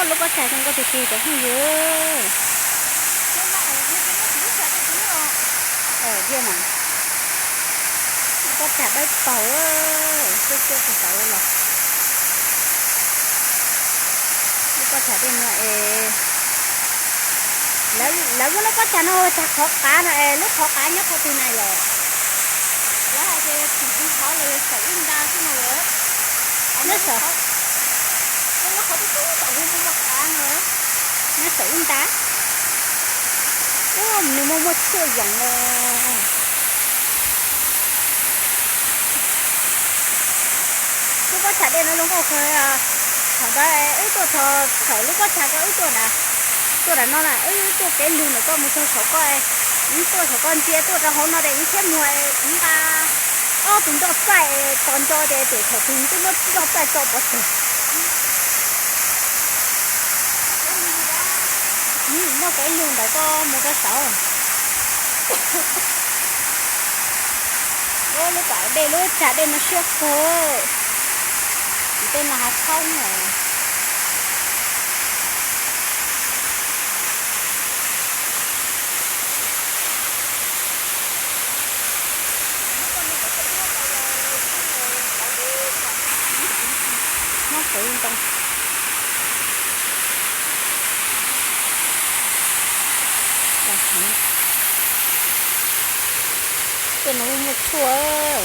Lub pob txha zoo nkauj tiag tiag cov phooj ywg. Thiab mas, lub pob txha dawb paug, xyab xyab tus tau los. Lub pob txha dej no es, lawv muab lub pob txha no ua txha qhov qav no es lub qhov qav nyob qhov twg na yom? Lawv hais tias tsis tsis qhov los yog saum ib nta xwb no. Nyob saum, nyob saum ib nta. Ub, nws muaj muaj tshuaj zoo os. Lub pob txha dej no zoo nkauj kawg. Thaum ntawd wb tuaj txog saum lub pob txha ko wb tuaj nram, tuaj nram no na, wb tuaj kev lwg ntawm ko mus txog saum ko, wb tuaj saum ko ntsia tuaj rau hauv no ces wb thiab muag nqa ob tug ncauj txaij tos nco ces pem thaum twg twb muab ncauj txaij tso pov tseg. Muaj kev lwg ntawm ko mus rau saud. Lub, lub pas dej, lub txha dej no siab kawg. Ces tej no hav thoob os. Mob qev ntoo. Tej no muaj tshuaj,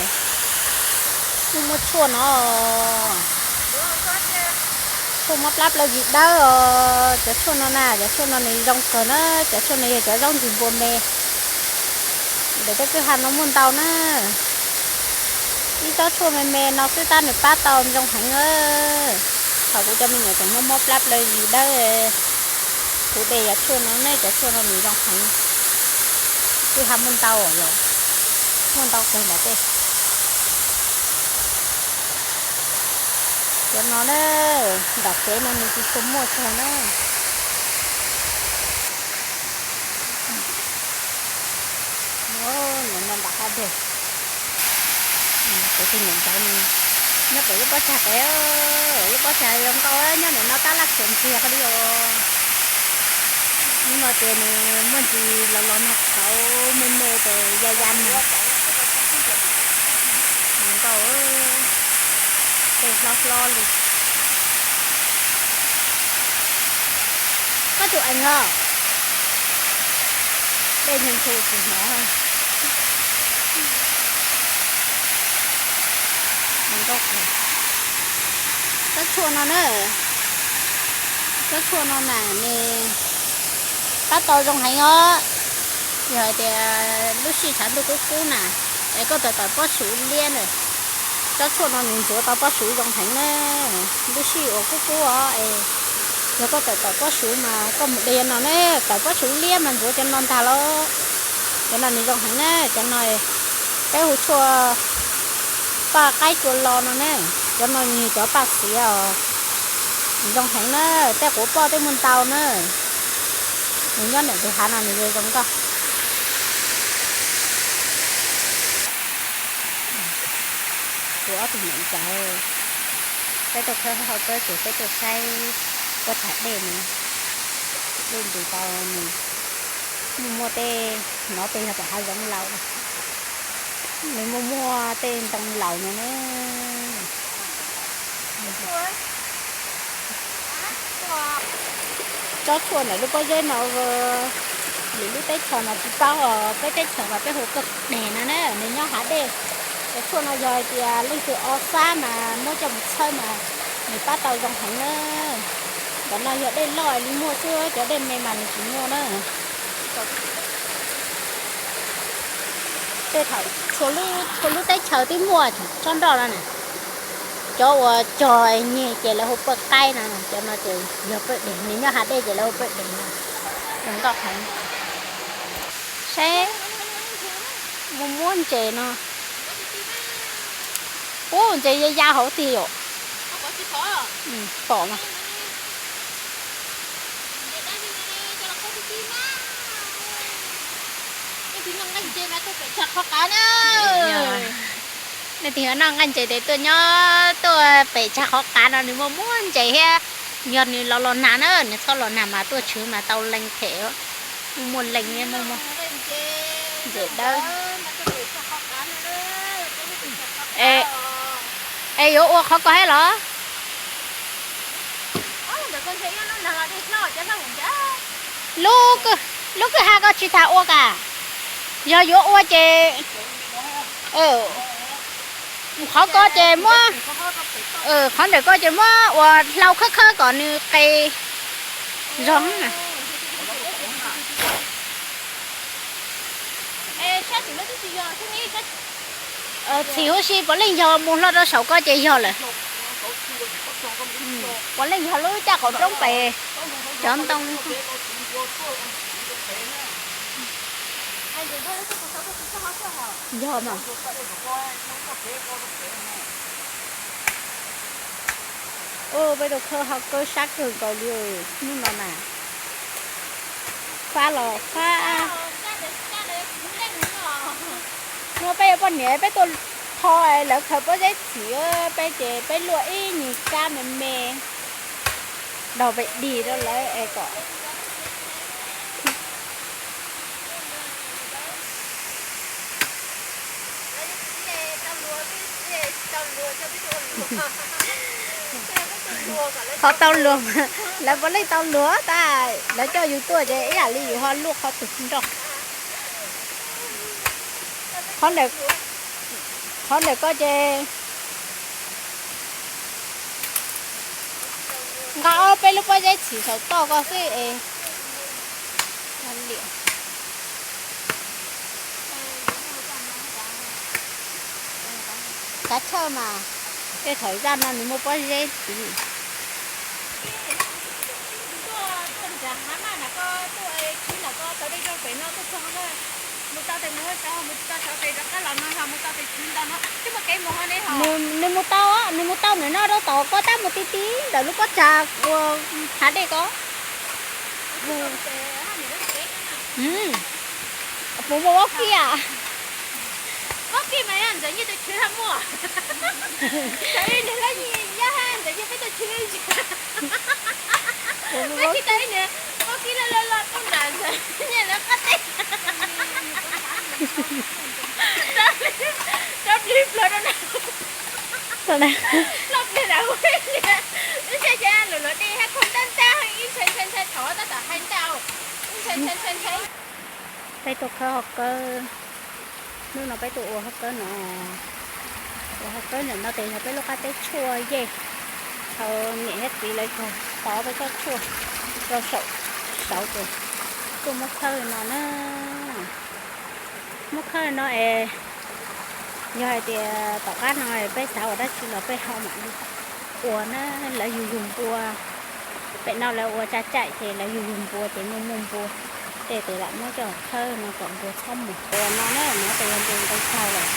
muaj muaj tshuaj no. Tshuaj mob plab plaws zis dawb os. Cov tshuaj no na, cov tshuaj no nws zoo kawg na. Cov tshuaj no yog cov zaub ntxwg npua me. Ntawm tej kwj ha no muaj ntau na. Ib tsob tshuaj me me no xwb tab nws pab tau zoo heev. Thaum kuv cov me nyuam tseem mob mob plab plaws zis dawb, kuv de yog tshuaj no ne, cov tshuaj no nws zoo heev. Kwj ha muaj ntau yom, muaj ntau kawg nram tej. Cov no na, nram kev no nws tsis tshua muaj tshuaj na. Nram no nram qab deg, kuv tus niam ntxawm nyob pem lub pob txha pem, lub pob txha zoo nkauj nyob ntawm no tab laj khuam ntxiag li os. Hnub no ces nws muaj ntsis los los nag tshauv me me ces ya ya nag. Zoo nkauj, tej hlob hlob li. Koj tus eev os, dej ntshua ntshua tsis hnov. Tsob tshuaj no na, tsob tshuaj no mas nws pab tau zoo heev os. Yog hais tias lub sij tshav ntuj kub kub na, es koj tawm tawm pob suv liab na, tsob tshuaj no nws ntxuav tau pob suv zoo heev na. Lub sij uas kub kub os es yog koj tawm tawm pob suv mas koj mus de no ne, tawm pob suv liab mas ntxuav cov no ntag los. Cov no nws zoo heev na, cov no peb hu tshuaj paj qaib tsua lo no ne. Cov no yog cov paj xiav os, zoo heev na, tej quav poj tej muaj ntau na. Nws nyob ntawm tus hav no nws zoo zoo nkauj. Kuv ob tug niam ntxawm, peb tuaj khawb hauv kawb ces peb tuaj saib pob txha dej no, dej ntws tau nws muaj muaj tej, no tej yog tom hav zoov laus, nws muaj muaj tej ntoo laus no na. Tsob tshuaj ntawm lub pob zeb no, lwm lub teb chaws mas tsis paub os, peb teb chaws mas peb hu paj deg no na, nws nyob hav dej. Cov tshuaj no yog hais tias leej twg o xab mas muab coj mus txhawb mas nws pab tau zoo heev na. Ntawm no yog dej loj li muaj xwb, cov dej me mas nws tsis muaj na. Tej thaum txhua lub teb chaws twb muaj tsob nroj no na. Cov uas cog nyeg ces lawv hu paj qaib no, cov no ces yog paj deg, nws nyob hav dej ces lawv hu paj deg no. Zoo nkauj heev. Saib, muaj muab ntses no. Ub, ntses ya ya hauv tiag yom. Pom mas. Nej tig noj nqaij ntses tes tuaj nyob tuaj pem tshav qhov qav no, nws muaj muab ntses thiab. Yog nws los los nag na, nws txhob los nag mas tuaj tshwv mas tau leej them. Muaj leej muaj muaj ntses dawb. Es yuav ua qhov ko thiab los? Lub kwj ha ko tsis tas ua ka. Yog yuav ua ces qhov ko ces muab, qhov ntawm ko ces muab ua hlau khawb khawb kom nws qe zoo. Txhim huv si puav leej yog mus hlo rau saum ko ces yog lawm. Puav leej yog lub caj qaum roob pem cov ntoo. Yog mas. Peb tus khawb ho kawb sab kawg nkaus li hnub no na. Fab los fab. Hnub peb yuav poj niam peb tuaj tho lawv khaws pob zeb txhim, peb ces peb luaj ib nyuag kab me me, daug pem dig rau lawv es kom Qhov tau luag, lawv puav leej tau luag tas, lawv coj yus tuaj ces ib yam li yus ho luaj qhov twg nroj. Qhov ntawm ko ces nqa ob peb lub pob zeb txhim saum toj ko xwb es. Kav chawj mas, tej thaum zaj no nws muaj pob zeb tid. Nws mus tau, nws mus tau ntawm no rau tom ko tab mus ti ti ntawm lub pob tsag ua hav dej ko. Puas muaj vaub kib a? Vaub kib mas ntxawm yeej tus tswv ho muaj. Ntxawm yeej peb tus tswv. Peb tsis tau ib niag vaub kib loj loj loj tuaj nram ntxawm nyiaj lawv qab teb. Rov plig pluag rau na. Loj plig lam ua ib niag, ib ntshai ces lus luag dej hab khoom ntab ntab, ib ntshai ntshai ntshai thaum tab tom hais ntab, ib ntshai ntshai ntshai ntshai. Peb tuaj khawb hauv kawb, hnub no peb tuaj ua hauv kawb no. Ua hauv kawb ntawm no ces yog peb lub qab teb tshuaj yej. Thaum niam thiab txiv lawv tog tov peb tsob tshuaj rau saum, saud ces tuaj muab khawb no na. Muab khawb no es yog hais tias tom qab no peb xav ua dab tsi los peb ho mam li ua na. Lawv yug yug npua, pem no lawv ua tsa caim ces lawv yug yug npua ces muaj muaj npua, tej tes lam muab coj khawb no kom npua txhob mus. Ua no na, no ces yog npua nqis tag lawm,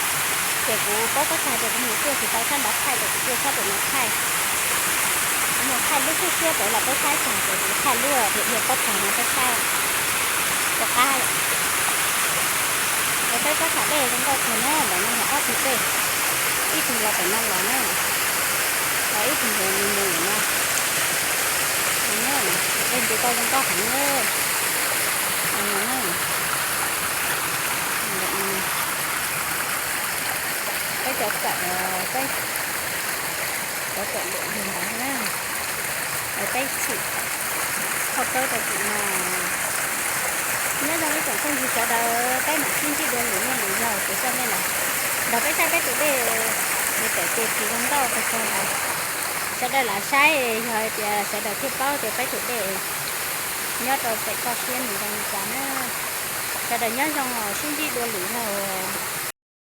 ces kuv paub pob txha ces kuv mus tuaj tsis tau sab nraud thaij ces kuv tuaj sab pem no thaij. Kuv mus thaij lub xub siab pem los peb saib tag ces kuv thaij lub dhia dhia pob txha no peb saib rov qab lawm. Es peb pob txha dej zoo nkauj kawg na, ntawm no yog ob tug dej, ib tug los pem no los na, los ib tug ntawd mus mus no. Dej nti tau zoo nkauj heev na. Peb cov kawm, peb cov kawm lwm yug ntawd na, peb txhim hauv kawb rau tim no. Nyob zoo ib tsoom phooj ywg sawv daws, peb mam sib ntsib dua lwm niaj lwm zaug ces coj nej los nrog peb saib peb tus dej, nws tawm ces tsis zoo nkauj kawg kawg. Sawv daws lam saib, yog hais tias sawv daws thiaj paub tias peb tus dej nyob rau pem toj siab nws zoo li cas na. Sawv daws nyob zoo, sib ntsib dua lwm zaug.